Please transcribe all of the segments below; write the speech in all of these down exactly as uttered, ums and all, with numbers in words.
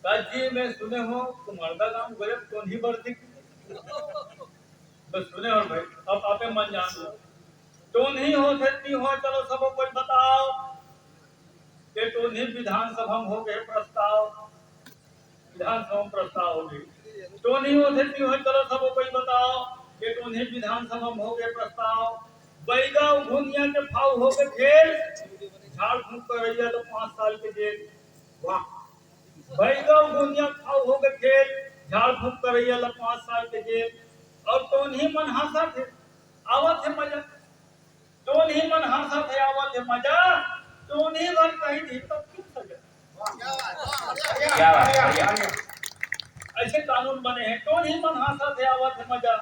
का जी, मैं सुने हों तुम्हर गांव गजब टोनही बरथे। बस सुने हों भाई, अब आपे मन जान लो। टोनही होथे नी होय, चलो सबो कोई बताओ, के टोनही विधानसभा में हो गए प्रस्ताव। विधानसभा में प्रस्ताव हो गए। टोनही होथे नी होय, चलो सबो कोई बताओ, के टोनही विधानसभा में हो गए प्रस्ताव। बैगा अउ घुनिया के फाव हो के खेल, झाड़ फूंक करइया ला पाँच साल के जेल। वाह। बैगा अउ घुनिया के फाव हो के खेल, झाड़ फूंक करइया ला पाँच साल के जेल। अउ टोनही मन हाँसत हे, आवत हे मजा। टोनही मन हाँसत हे, आवत हे मजा, टोनही भर कहि दिही तब किम सजा। क्या बात, बढ़िया। ऐसे कानून बने हे, टोनही मन हाँसत हे, आवत हे मजा,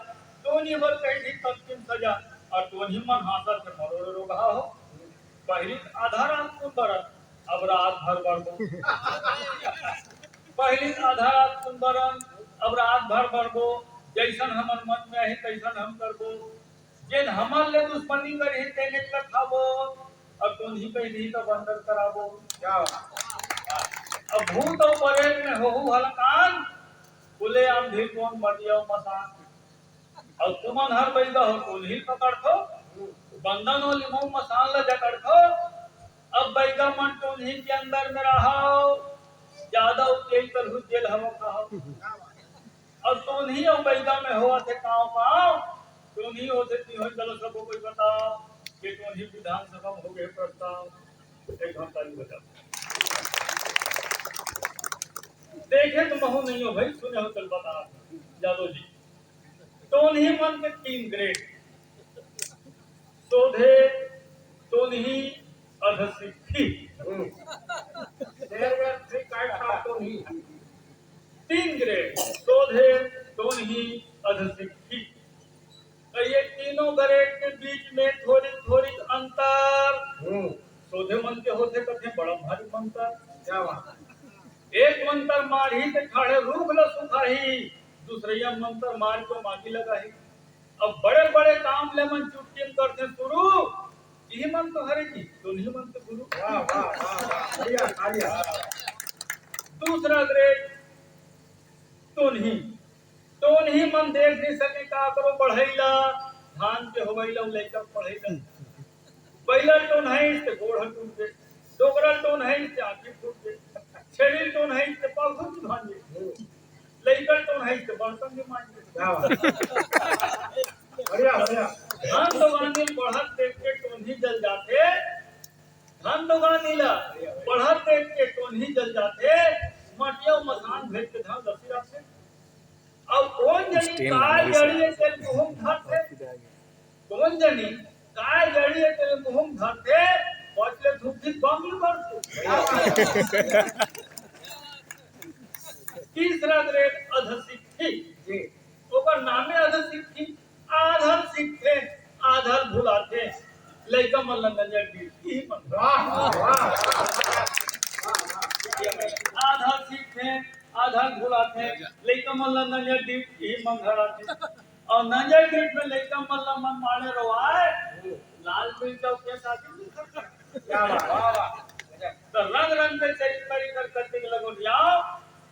टोनही भर कहि दिही तब किम सजा। अउ टोनही मन हाँसत हे, मरोड़े रोगहा हो, पहिली आधा रात कुन बरन, अब रात भर बरबो। पहिली आधा रात कुन बरन, अब रात भर बरबो, जइसन हमर मन में आही तइसन हम करबो। जेन हमर ले दुश्मनी करही, तेने ला खाबो, अउ टोनही कहि दिही त बंदर कराबो। क्या बात? अब भूत अउ परेत में होहू हलाकान, खुलेआम ढील कोन मटिया अउ मसान। अउ तुमन हर बैगा हो, टोनही पकड़थो, बंदन अउ लिमऊ मसान ला जकड़थो। अब बैगा मन टोनही के अंदर में रहव, जादा अउ तेज करहू जेल हवा खाहव। अउ टोनही अउ बैगा में होवत हे कांव कांव। टोनही होथे नी होय, चलो सबो कोई बताओ, के टोनही विधानसभा में हो गए प्रस्ताव। एक घंटा नहीं बचा। देखे तो महू नहीं हो भाई, सुने हो चल बता। यादव जी, टोनही मन के तीन ग्रेड। सोधे, टोनही, अधसिक्खी। हम्म। There were three kinds of टोनही। तीन ग्रेड, सोधे, टोनही, अधसिक्खी। त ये तीनों ग्रेड के बीच में थोड़ी थोड़ी अंतर। हम्म। सोधे मन के होथे कथे बड़ा भारी मंतर। क्या बात है। एक मंतर मारही ते ठाढ़े रूख ल सुखाही, दूसरइया मंतर मार के मागी लगाही। अब बड़े बड़े काम ले मन चुटकी में करथे शुरू, इही मन तो हरे जी, टोनही मन तो गुरु। वाह, वाह, वाह, वाह। बढ़िया, बढ़िया। दूसरा ग्रेड टोनही। टोनही मन देख नहीं सके का करो बढ़ई ला, धान के होवई ला, लइका पढ़ई ला। बइला टोनहाइस ते गोड़ ह टूट गे, डोकरा टोनहाइस ते आँखी फूट गे, छेरी टोनहाइस ते पगुन भांज गे, लइका टोनहाइस ते बर्तन भी मांज गे। क्या बात। बढ़िया, बढ़िया। धान दोगानी बढ़त देख के टोनही जल जाथे, धान दोगानी ला बढ़त देख के टोनही जल जाथे, मटिया मसान भेज के धान लसी राखथे। अब कोन जनी काय जड़ी ले तेल मुहूं धरथे, कोन जनी काय जड़ी ले तेल मुहूं धरथे, बचले धूप भी बम ही बरसे। तीसरा ग्रेड अधसिक्खी जी। ओकर नामे अधसिक्खी, आधा सीखथे, आधा भुलाथे। लइका मन ल नजर गिरती ही मन। वाह, वाह। आधा सीखथे, आधा भुलाथे। लइका मन ल नजर गिरती ही मन धराथे। अउ नजर गिरत में लइका मन ल मन मारे रोवाए। लाल मिर्चा के साथ क्या बात, वाह, वाह। त रंग रंग के चरित्र इकर करते के लगो जाओ।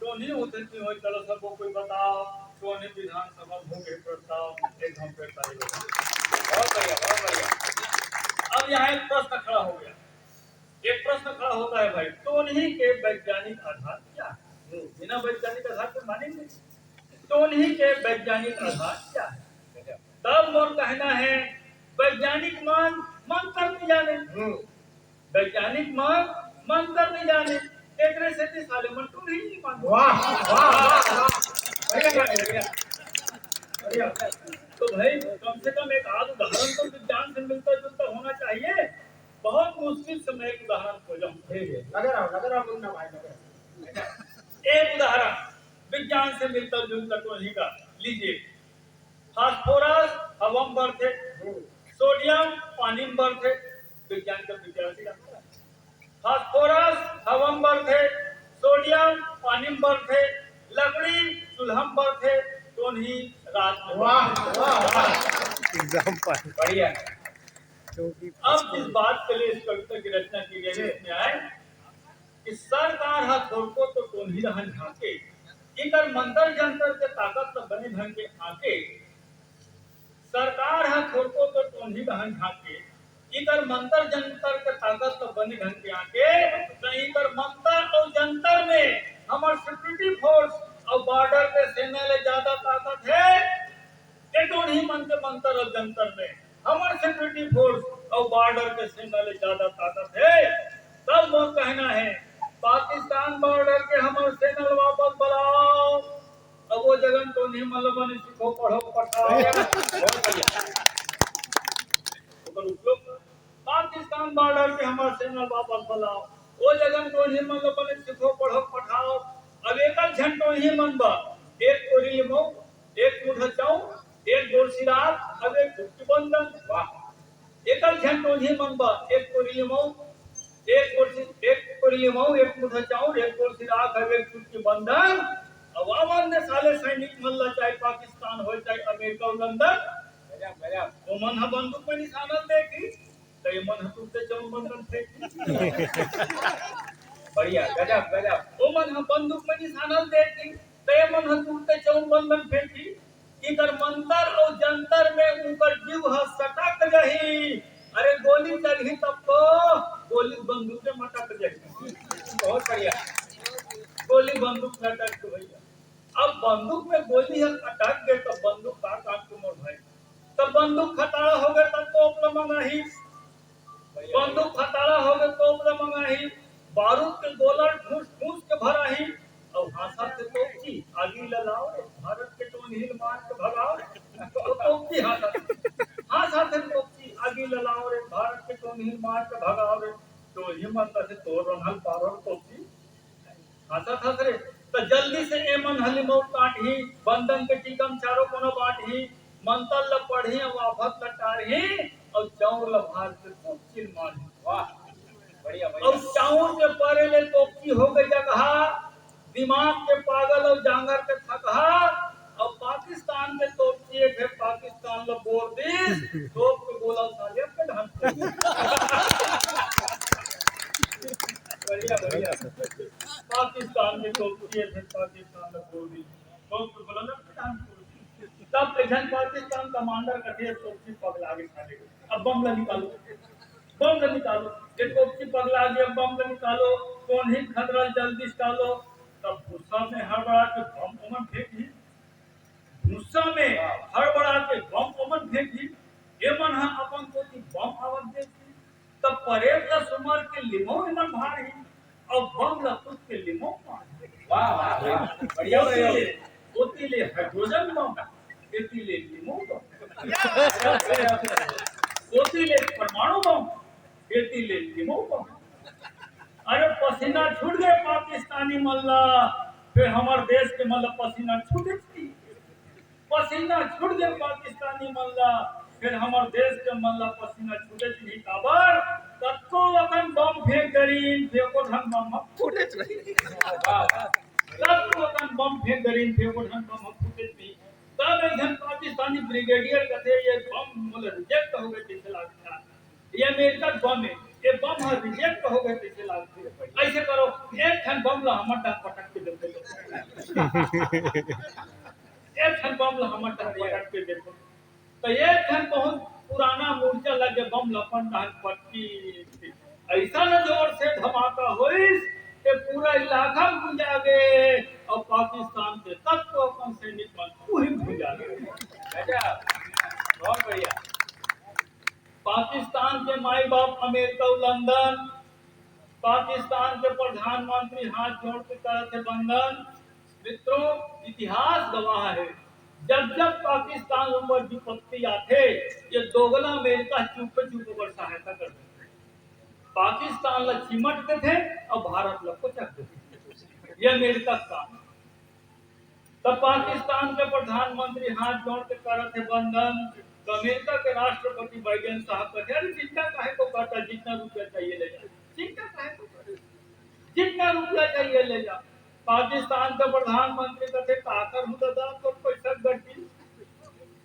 टोनही होथे नी होय, चलो सबो कोई बताओ, टोनही विधानसभा में हो गए प्रस्ताव, एक घंटे ताली बजाओ। बहुत बढ़िया, बहुत बढ़िया। अब यहाँ एक प्रश्न खड़ा हो गया, एक प्रश्न खड़ा होता है भाई, टोनही के वैज्ञानिक आधार क्या है? हम्म। बिना वैज्ञानिक आधार के मानेंगे? टोनही के वैज्ञानिक आधार क्या है? तब मोर कहना है, वैज्ञानिक मन मंत्र नहीं जाने। हम्म। वैज्ञानिक मन मंत्र नहीं जाने, एकरे सेती साले मन टोनही नहीं माने। वाह, वाह, वाह, वाह। बढ़िया, बढ़िया, बढ़िया। बढ़िया। तो भाई, कम से कम एक आध उदाहरण तो विज्ञान से मिलता जुलता होना चाहिए। बहुत मुश्किल से मैं एक उदाहरण खोजा हूँ। जी, जी। लगे रहो, लगे रहो, मुन्ना भाई, लगे रहो। एक उदाहरण विज्ञान से मिलता जुलता टोनही का लीजिए। फास्फोरस हवा में बढ़थे, सोडियम पानी में बढ़थे। विज्ञान के विद्यार्थी रहता है। फास्फोरस हवा में बढ़थे, सोडियम पानी में बढ़थे, लकड़ी चूल्हा में बढ़थे, टोनही रात में वाह, बढ़थे। वाह, वाह। एग्जाम पास। बढ़िया। क्योंकि अब जिस बात के लिए इस कविता की रचना की गई है, इसमें आए कि सरकार ह थोरको तो टोनही डहन झांके, इकर मंतर जंतर के ताकत ल बने ढंग के आके, सरकार ह थोरको तो टोनही डहन झांके, इकर मंतर जंतर के ताकत ल बने ढंग के आके, त इकर मंतर अउ जंतर में हमर सिक्योरिटी फोर्स अउ बॉर्डर के सेना ले ज्यादा ताकत हे। ये टोनही मन के मंतर अउ जंतर में हमर सिक्योरिटी फोर्स अउ बॉर्डर के सेना ले ज्यादा ताकत हे। तब मोर कहना हे, पाकिस्तान बॉर्डर के हमर सेना ल वापस बलाओ। अब वो जगन टोनही मन ल बने सीखो, पढ़ो, पढ़ाओ। बहुत बढ़िया। ओकर उपयोग, पाकिस्तान बॉर्डर के हमर सेना ल वापस बलाओ। वो जगन टोनही मन ल बने सीखो, पढ़ो, पढ़ाओ। अब एकल झन टोनही मन बर एक कोरी लिमऊ, एक मुठा चाउर, एक गोरसी राख, अब एक झुटकी बंदन। वाह। एकल झन टोनही मन बर एक कोरी लिमऊ, एक गोरसी, एक कोरी लिमऊ, एक मुठा चाउर, एक गोरसी राख, अब एक झुटकी बंदन। अब वामन ने साले सैनिक मन ला, चाहे पाकिस्तान होय, चाहे अमेरिका अउ लंदन, गजब, गजब। ओमन ह बंदूक में निशाना ल देखही, त एमन ह तुरते चाउर बंदन फेंकही। बढ़िया, गजब, गजब। ओमन ह बंदूक में निशाना ल देखही, त एमन ह तुरते चाउर बंदन फेंकही। इकर मंतर अउ जंतर में उंकर जीव ह सटक जही। अरे गोली चलही तब तो गोली बंदूक में मटक जही। बहुत बढ़िया। गोली बंदूक में अटक गे भैया। अब बंदूक में गोली ह अटक गे, तब बंदूक का काम के मोर भाई? तब बंदूक खटारा हो गे, तब तोप ल मंगाही। बंदूक खटारा हो गे, तोप ल मंगाही। बारूद के गोला ठूस ठूस के भराही। अउ हांसथे तोपची, आगी ल लाओ रे, भारत के टोनही ल मार के भगाओ रे। तो तोपची हांसथे, हांसथे तोपची, आगी ल लाओ रे, भारत के टोनही ल मार के भगाओ रे। टोनही मन कथे, तोर रंग ल पारो रे तोपची। हांसत हस रे, त जल्दी से एमन ह लिमऊ काटही, बंदन के टीका म चारों कोना बांटही, मंतर ल पढ़ही अउ आफत ल टारही, अउ चाउर ल भार के तोपची ल मारही। वाह, बढ़िया, बढ़िया। अउ चाउर के परे ले तोपची हो गे जगहा, दिमाग के पागल अउ जांगर के थकहा, अउ पाकिस्तान के तोपची एक हे, पाकिस्तान ल बोर दिस, तोप के गोला साले के ढांढ। बढ़िया, बढ़िया। पाकिस्तान के तोपची हे, फिर पाकिस्तान ल बोर दिस, तोप के गोला ल ढांढ। तब एक झन पाकिस्तान कमांडर कथे, "तोपची पगला गे साले, अब बम ल निकालो, बम ल निकालो, ये तोपची पगला गे, अब बम ल निकालो, टोनही खतरा ल जल्दी से टालो।" तब गुस्सा में हड़बड़ा के बम ओमन फेंकही। गुस्सा में हड़बड़ा के बम ओमन फेंकही। एमन ह अपन कोती बम आवत देखही, तब परेत ल सुमर के लिमऊ एमन भारही, अउ बम ल कुद के लिमऊ मारही। वाह, वाह, वाह। बढ़िया, बढ़िया। ओती ले, ओती ले हाइड्रोजन बम, एती ले लिमऊ बम। ओती ले परमाणु बम, एती ले लिमऊ बम। अरे पसीना छूट गे पाकिस्तानी मन ला, फेर हमर देश के मन ला पसीना छूटेच नहीं। पसीना छूट गे पाकिस्तानी मन ला, फेर हमर देश के मन ला पसीना छूटेच नहीं। काबर? कतको अकन बम फेंक डरिन, फेर एको ठन बम ह फूटेच नहीं। कतको अकन बम फेंक डरिन, फेर एको ठन बम ह फूटेच नहीं। तब एक झन पाकिस्तानी ब्रिगेडियर कथे, "ये बम मोला रिजेक्ट हो गे जैसे लागथे, ये अमेरिका बम हे, ये बम ह रिजेक्ट हो गे जैसे लागथे। ऐसे करो, एक ठन बम ला हमर डाल पटक के देखो, एक ठन बम ला हमर डाल पटक के देखो।" तो एक ठन बहुत पुराना मूर्छा लगे बम ला अपन डाल पटकी, ऐसा न जोर से धमाका होइस के पूरा इलाका गूंजा गे अउ पाकिस्तान के ततको अपन सैनिक मन उही गूंजा गे। गजब, बहुत बढ़िया। पाकिस्तान के माई बाप अमेरिका अउ लंदन, पाकिस्तान के प्रधानमंत्री हाथ जोड़ के करत हे वंदन। मित्रों, इतिहास गवाह हे, जब जब पाकिस्तान ऊपर विपत्ति आथे, ये दोगला अमेरिका चुप चुप ओकर सहायता कर देथे। पाकिस्तान ला चिमट देथे अउ भारत ला कोचक देथे। ये अमेरिका का काम। तब पाकिस्तान के प्रधानमंत्री हाथ जोड़ के करत हे वंदन। तो अमेरिका के राष्ट्रपति बाइडेन साहब कथे, "अरे चिंता काहे को करता, जितना रुपया चाहिए ले जा, चिंता काहे को करता, जितना रुपया चाहिए ले जा।" पाकिस्तान के प्रधानमंत्री कथे, "का करहूं दादा, तोर पैसा गड्डी,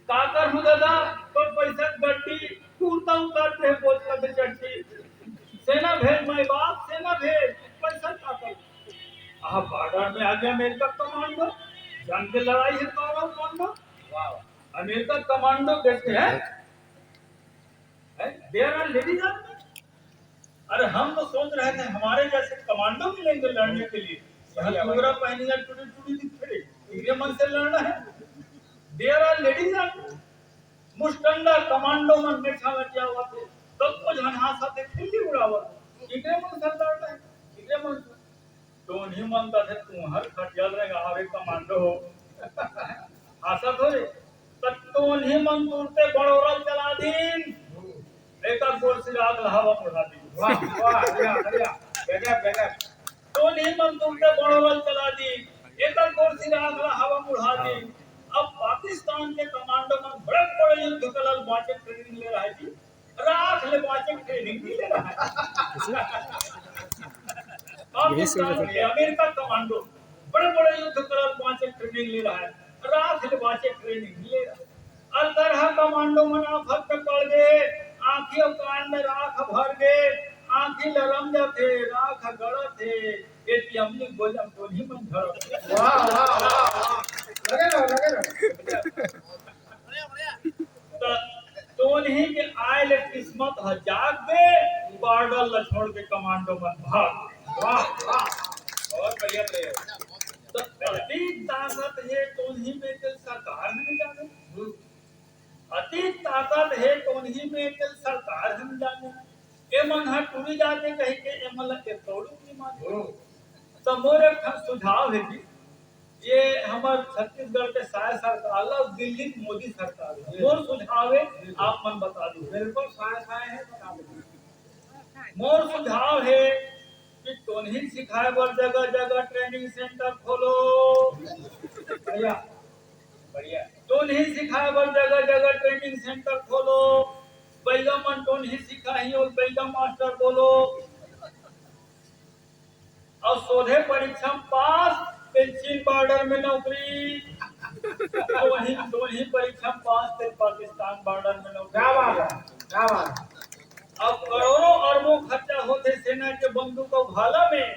का करहूं दादा, तोर पैसा गड्डी, कुर्ता उतार दे, बोतल में चड्डी। सेना भेज माई बाप, सेना भेज।" पैसा का कर। आप बॉर्डर में आ गया अमेरिका कमांडो, जंग की लड़ाई है कौरव पांडव। वाह। अमेरिका कमांडो देखते हैं, हैं? There are ladies army। अरे, हम तो सोच रहे थे हमारे जैसे कमांडो मिलेंगे लड़ने के लिए। यहाँ बढ़िया, टुकड़ा बढ़िया। पहनिया टुड़ी टुड़ी दिख रही, इनके मन से लड़ना है। There are ladies army। मुस्टंडा कमांडो मन बैठा हुआ क्या हुआ थे, तब कुछ हंसा थे, खिल्ली उड़ावा थे। इनके मन से लड़ना है, इनके मन से। टोनही मन का थे, तुम्हर खटिया रहेगा, हमारे कमांडो हो। हंसा थोड़े। तो टोनही मन तुरते बड़ोरल चला दीन। एक गोर सिराग ला हवा उड़ा दीन। वाह, वाह, बढ़िया, बढ़िया। गजब, गजब। टोनही मन तुरते बड़ोरल चला दीन। एक गोर सिराग ला हवा उड़ा दीन। अब पाकिस्तान के कमांडो मन बड़े बड़े युद्ध कला ल बांचे training ले रहा है जी। राख ले बांचे training नहीं ले रहा है। पाकिस्तान के अमेरिका कमांडो बड़े बड़े युद्ध कला ल बांचे training ले रहा है, राख ले बांचे training नहीं ले रहा है। अलकरहा कमांडो मन आफत में पड़ गए, आंखी अउ कान में राख भर गए, आंखी लरम जाथे, राख गड़त हे, ये अमली गोजम टोनही मन झड़त हे। वाह, वाह, वाह, वाह। लगे रहो, लगे रहो। त टोनही के आय ले किस्मत ह जाग गे, बॉर्डर ल छोड़ के कमांडो मन भाग गे। वाह, वाह। बहुत बढ़िया प्रयोग। त अति ताकत हे टोनही में, तेला सरकार ह नइ जाने। अति ताकत हे टोनही में, तेला सरकार ह नइ जाने। ए मन ह टूरी जाथे कहिके ए मन ल एक कौड़ी नइ माने। त मोर एक ठन सुझाव हे जी, ये हमर छत्तीसगढ़ के साय सरकार ला, दिल्ली के मोदी सरकार ला मोर सुझाव हे, आप मन बता दो। बिल्कुल साय साय हे, बता दो। मोर सुझाव हे कि टोनही सिखाए बर जगह जगह training center खोलो। बढ़िया, बढ़िया। टोनही सिखाए बर जगह जगह training center खोलो। बइगा मन टोनही सिखाही अउ बइगा मास्टर बोलो। अउ सोझे परीक्षा में पास, फिर चीन बॉर्डर में नौकरी। टोनही, टोनही परीक्षा में पास, फिर पाकिस्तान बॉर्डर में नौकरी। क्या बात है, क्या बात है। अब करोड़ों अरबों खर्चा होथे सेना के बंदूक अउ भाला में,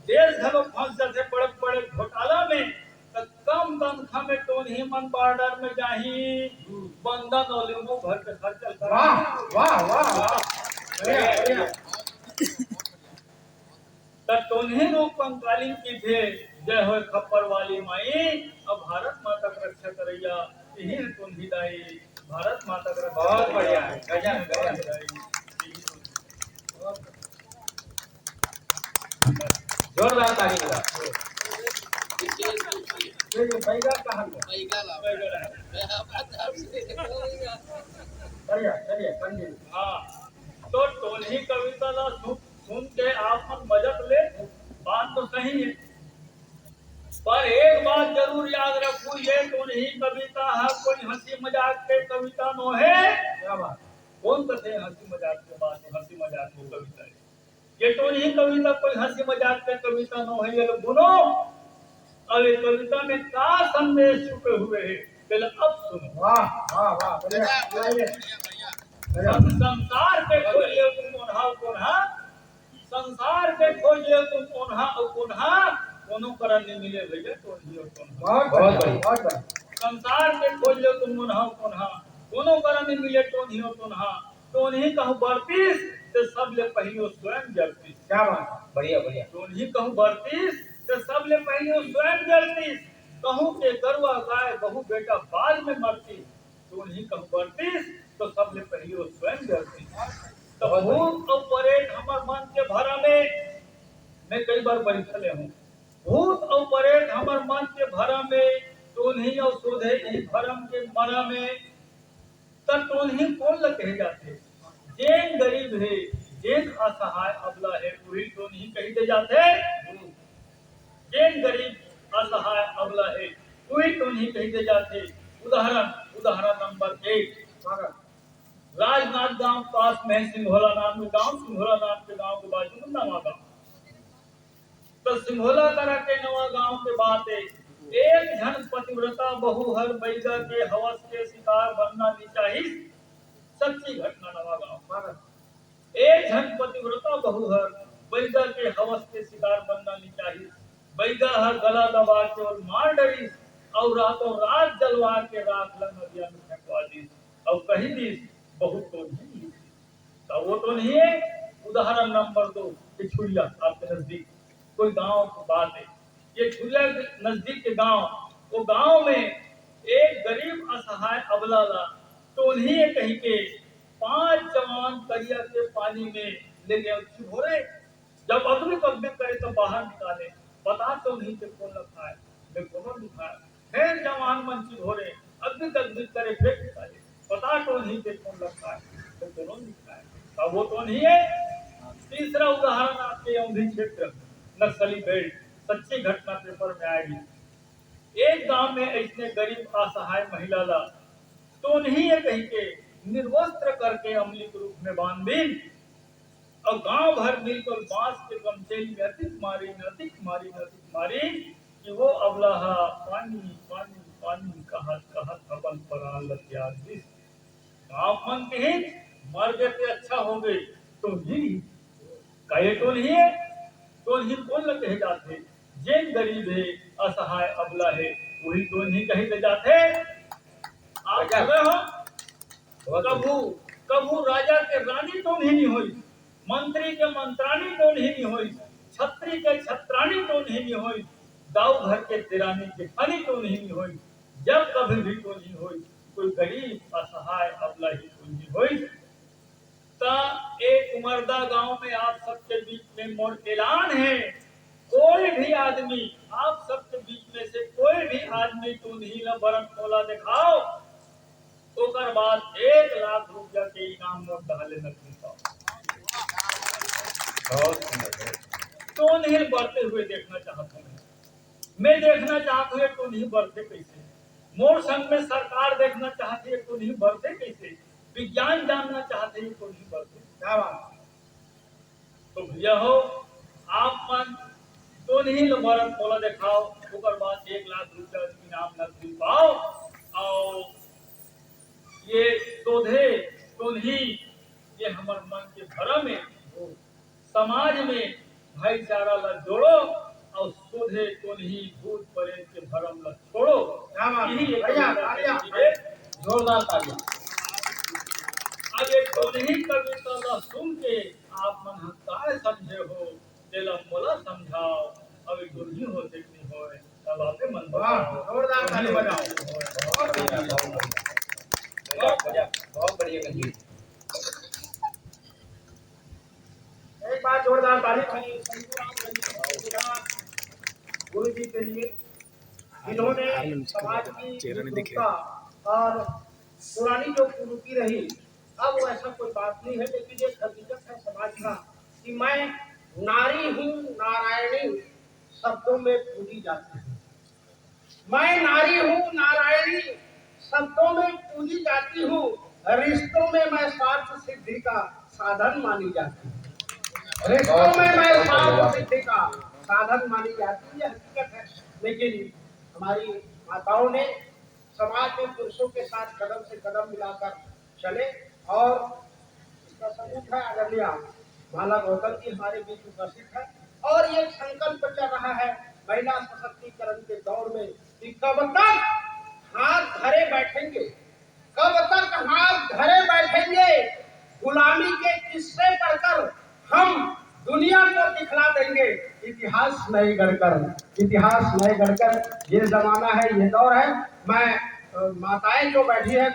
देश घलो फंस जाथे बड़े बड़े घोटाला में। त कम तनखा में टोनही मन बॉर्डर में जाही, बंदन अउ लींबू भर के खर्चा करा। वाह, वाह, वाह, वाह। बढ़िया, बढ़िया। त टोनही रूप कंकालिन की थे, जय होय खप्पर वाली माई। अब भारत माता के रक्षा करैया इही है टोनही दाई। भारत माता के रक्षा बहुत करैया बढ़िया है, गजब, इही है गजब। टोनही दाई। जोरदार ताली बजाओ। ये, ये बैगा कहाँ गया? बैगा ला। बैगा ला। बढ़िया, चलिए, continue। हाँ, तो टोनही कविता ला सुन, सुन के आप मन मजा तो ले, बात तो सही है, पर एक बात जरूर याद रखू, ये टोनही कविता है कोई हंसी मजाक के कविता नो है। क्या बात? कौन कहते हैं हंसी मजाक के बात, हंसी मजाक की कविता है? ये टोनही कविता कोई हंसी मजाक के कविता नो है, ये लोग सुनो। अब ये कविता में का संदेश छुपे हुए हैं, पहले अब सुनो। वाह, वाह, वाह, बढ़िया, बढ़िया, बढ़िया। बढ़िया। सं-, संसार के खोज ले तुम ओन्हा, कोन्हा, संसार के खोज ले तुम ओन्हा अउ कोन्हा, कोनो करा नहीं मिले भैया टोनही अउ कोन्हा। बहुत बहुत बढ़िया, बढ़िया। बहुत बढ़िया। संसार के खोज ले तुम ओन्हा अउ कोन्हा, कोनो करा नहीं मिले टोनही अउ कोन्हा। टोनही कहूँ बरतिस, ते सबले पहिली ओ स्वयं जरतिस। क्या बात है, बढ़िया, बढ़िया। टोनही कहूँ बरतिस, ते सबले पहिली ओ स्वयं जरतिस। कहूँ के गरुआ गाय बहू बेटा बाद में मरतिस। टोनही कहूँ बरतिस, तो सबले पहिली ओ स्वयं जरतिस। तो बहुत बढ़िया। भूत अउ परेत हमर मन के भरम हे, मैं कई बार बइठले हूँ। भूत अउ परेत हमर मन के भरम हे, टोनही अउ सोझे इही भरम के मरम हे। त टोनही कोन ल कहे जाथे? जेन गरीब हे, जेन असहाय अबला हे, उही टोनही कहि दे जाथे। जेन गरीब असहाय अबला हे, उही टोनही कहि दे जाथे। उदाहरण, उदाहरण नंबर एक, राजनांदगांव पास में सिंघोला नाम के गांव, सिंघोला नाम के गांव के बाजू में नवा गांव। त सिंघोला करा के नवा गांव के बात हे, एक झन पतिव्रता बहू हर बइगा के हवस के शिकार बनना नइ चाहिस। सच्ची घटना नवा गांव। एक झन पतिव्रता बहू हर बइगा के हवस के शिकार बनना नइ चाहिस। बइगा ह गला दबा के ओला मार डरिस अउ रातों रात जलवा के राख ल नदिया में फेंकवा दिस अउ कहि दिस, "बहुत तो नहीं।" त वो तो नहीं है। उदाहरण नंबर दो, ये छुरिया आपके नजदीक कोई गांव की बात है, ये छुरिया के नजदीक के गांव, वो गांव में एक गरीब असहाय अबला ला टोनही कहि के पांच जवान तरिया के पानी में ले गए चिघोरे। जब अगबिक अगबिक करे तो बाहर निकाले, बता टोनही ते कोन ल खाए, मैं कोनो नहीं खाए। फेर जवान मन चिघोरे, अगबिक अगबिक करे, फेर निकाले, बता टोनही ते कोन ल खाए, तो कोनो नहीं खाए। अब वो टोनही है। तीसरा उदाहरण आपके औंधी क्षेत्र, नक्सली बेल्ट, सच्ची घटना पेपर में आएगी। एक गांव में ऐसने गरीब असहाय महिला ला टोनही कहि के निर्वस्त्र करके अमली के रूख में बांध दिन अउ गांव भर मिलकर बांस के गमछेल में अतिक मारिन, अतिक मारिन, अतिक मारिन कि वो अबला ह पानी, पानी, पानी कहत, कहत अपन प्राण ल त्याग दिस। गांव मन कहिन, "मर गे ते अच्छा होगे, टोनही।" का ये टोनही है? टोनही कोन ल कहे जाथे? जेन गरीब हे, असहाय, अबला हे, वही टोनही कहे जाथे। आप सुने हो? कभू, कभू राजा के रानी टोनही नहीं होइस, मंत्री के मंत्रानी टोनही नहीं होइस, छत्री के छत्रानी टोनही नहीं होइस, गांव घर के देरानी जेठानी टोनही नहीं होइस। जब कभी भी टोनही होइस, कोई गरीब, असहाय, अबला ही टोनही होइस। त एक उमरदा गांव में आप सबके बीच में मोर ऐलान है, कोई भी आदमी, आप सबके बीच में से कोई भी आदमी टोनही ल बरत मोला देखाओ, ओकर बाद एक लाख रुपया के इनाम मोर डहाले नकदी पाओ। बहुत सुंदर, बहुत सुंदर। टोनही बरते हुए देखना चाहता हूँ मैं। मैं देखना चाहत हूँ, ये टोनही बरथे कैसे। मोर संग में सरकार देखना चाहत हे, ये टोनही बरथे कैसे। विज्ञान जानना चाहत हे, ये टोनही बरथे। क्या बात है। तो भैया हो, आप मन टोनही ल बरत मोला देखाओ, ओकर बाद एक लाख रुपया इनाम नकदी पाओ। अउ ये सोधे टोनही, ये हमर मन के भरम है। समाज में भाईचारा ला जोड़ो अउ सोधे टोनही भूत प्रेत के भरम ला छोड़ो। क्या बात है? यही एक बढ़िया, कविता तालियां। के लिए जोरदार तालियां। अब ये टोनही कविता ला सुन के आप मन ह काय समझे हो, तेला मोला समझाओ। अब ये टोनही होथे कि नहीं होय, तब आपे मन वाह, बताओ। जोरदार ताली बजाओ। बहुत बढ़िया, बहुत बढ़िया। बहुत बढ़िया, बहुत बढ़िया कही। एक बार जोरदार ताली बजाइए शंकुराम रंजीत गुरु जी के लिए, जिन्होंने समाज की जागरूकता और पुरानी जो कुरीति रही, अब वैसा कोई बात नहीं है, लेकिन एक हकीकत है समाज का कि मैं नारी हूँ नारायणी शब्दों में पूजी जाती हूँ। मैं नारी हूँ नारायणी शब्दों में पूजी जाती हूँ, रिश्तों में मैं स्वार्थ सिद्धि का साधन मानी जाती हूँ। रिश्तों में मैं स्वार्थ सिद्धि का साधन मानी जाती हूँ, ये हकीकत है। लेकिन हमारी माताओं ने समाज में पुरुषों के साथ कदम से कदम मिलाकर चले और इसका सबूत है आदरणीय माला गौतम जी हमारे बीच उपस्थित है और ये संकल्प चल रहा है महिला सशक्तिकरण के दौर में कि कब तक हाथ धरे बैठेंगे, कब तक हाथ धरे बैठेंगे, गुलामी के किस्से पढ़कर हम दुनिया को दिखला देंगे इतिहास नए गढ़कर, इतिहास नए गढ़कर। ये जमाना है, ये दौर है। मैं, अ, माताएं जो बैठी है,